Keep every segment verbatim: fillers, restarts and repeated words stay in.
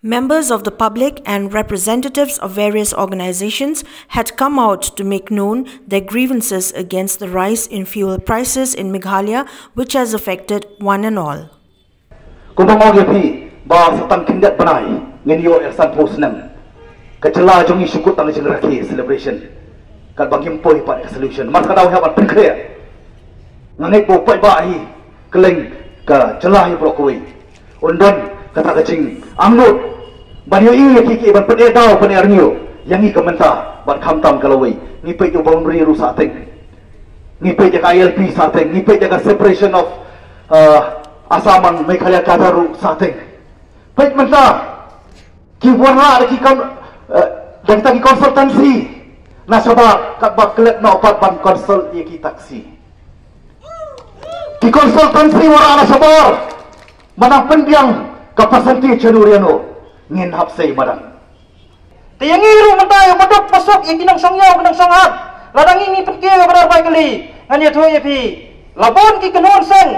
Members of the public and representatives of various organizations had come out to make known their grievances against the rise in fuel prices in Meghalaya, which has affected one and all. Kumba nga ong ïa phi ba sa tang khyndiat bnai ngin ïoh ïa ka sanphew snem. Ka jylla jong ngi shu kut tang jingrakhe celebration. Katba ngim poi pat ïa ka solution. Mar ka daw hap ban pynkhreh. Nga ngeit ba u paidbah hi kylleng ka jylla hi baroh kawei un don kata ka jingangnud ban ïohi ïa ki, ki ban pyneh daw pyneh rngiew ïa ngi ka mynta bad khamtam ka lawei. Ngi peit ïa u boundary ruh sah teng. Ngi peit ïa ka I L P sah teng, ngi peit ïa ka separation of, uh, Assam and Meghalaya Kathar ruh sah teng. Peit mynta ki wanrah da ki kon, uh, da kita ki consultancy na shabar katba klet noh pat ban consult ïa ki taxi. Ki consultancy wanrah na shabar, mynta pynbiang ka percentage ïano ïano, ngin hap sei madan. Te ïa ngi ruh mynta ïa u baduk basuk ïa ki nongshong ïew ki nongshong hat. Lada ngi ngi pynkiew ïa u badar bai kali, ngan ïathuh ïa phi, la bun ki kynhun seng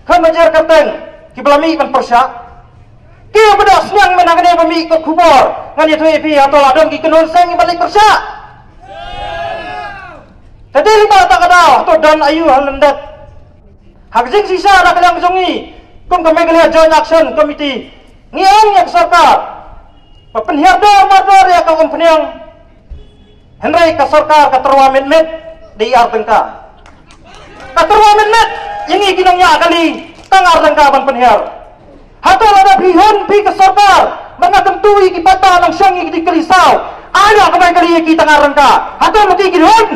ka major kyrteng kiba la mih ban pyrshah. Ki ba doh sniang mynta kane ba mih ka khubor, ngan ïathuh ïa phi, hato la don ki kynhun seng kiba leit pyrshah? Te dei lyngba kata ka daw, hato don aïu ha lyndet? Ha ka jingshisha na ka liang jong ngi kum ka Meghalaya Joint Action Committee, ngi ong ïa ka sorkar ba pynhiar dor mardor ïa ka umphniang. Hynrei ka sorkar ka tyrwa mynmiet da i ar tyngka. Ka tyrwa mynmiet ïa ngi ki nongñiah kali tang ar tyngka ban pynhiar. Hato lada phi hun phi ka sorkar ba nga kyntu ïa ki paidbah nongshong ïa ki kali saw, ai ïa ka bai kali ïa ki tang ar tyngka. Hato mesti ki hun?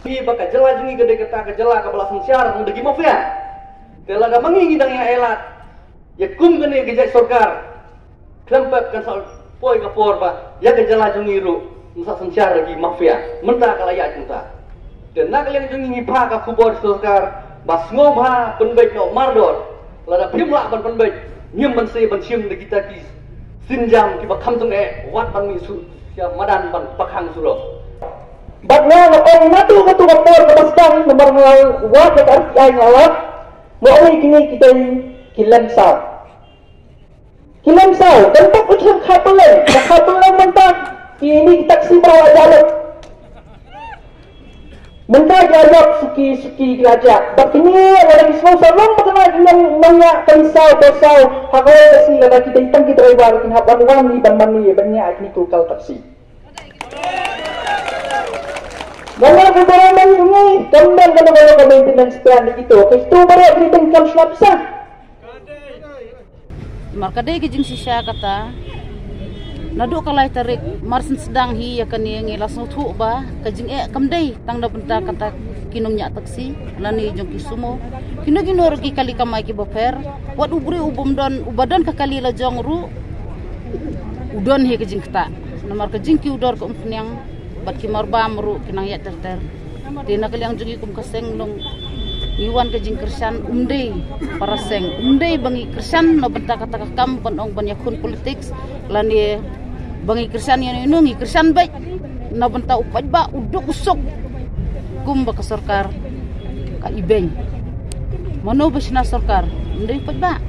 Ngi ba ka jylla jong ngi ka dei kata ka jylla kaba la synshar da ki mafia. Te lada ma ngi ngi dang ïa ailad ïa kum kane ka jait sorkar, khlem pep kan sa poi ka por ba ïa ka jylla jong ngi ruh ngi sa synshar da ki mafia. Mynta ka la ïaid mynta. Te na ka liang jong ngi ngi phah ka khubor sorkar ba sngewbha pynbeit noh mardor. Lada phim lah ban pynbeit, ngim banse ban shim da kita ki sienjam kiba kham tyngeh, wat ban mih sha madan ban pakhang surok. Bad nga nga ong naduh katu ka por kaba sdang namar nga la wad ïa ka R T I nga la wad, nga ong ïa kine ki dei ki lem saw. Ki lem saw, ban pep u chem kha pyleng, ka kha pyleng mynta kine ki taxi ba la ïalok. Mynta ki ïalok suki suki ki la jah. Bad kine lada ki sngew saw long ba kane ki nong nongñiah kali saw, ba saw, ha kawei ka sngi lada ki dei tang ki driver kin hap wan wan ni ban mane ban ñiah kine ki local taxi. Namar ka government jong ngi kam don kano kano ka maintenance plan ïa kito. Kito baroh kine tang kam shlap sa. Namar ka dei ka jingshisha kata, naduh ka lai tarik mar syn sdang hi ïa kane ngi la sngewthuh ba ka jingeh kam dei tang na bynta kata ki nongñiah taxi lane jong ki sumo. Kino kino ruh ki kali kamai kiba pher, wat u briew u bym don, uba don ka kali la jong ruh u don hi ka jingktah. Namar ka jingkiew dor ka umphniang bad ki marbam ruh ki nang ïaid ter ter. Te na ka liang jong ngi kum ka seng nong ngi wan ka jingkyrshan, um dei para seng, um dei ba ngi kyrshan na bynta kata ka kam ban ong ban ïakhun politics lane ba ngi kyrshan ïano ïano, ngi kyrshan beit na bynta u paidbah u duk u suk. Kumba ka sorkar ka ibeiñ, mano ba shna sorkar? Um dei u paidbah.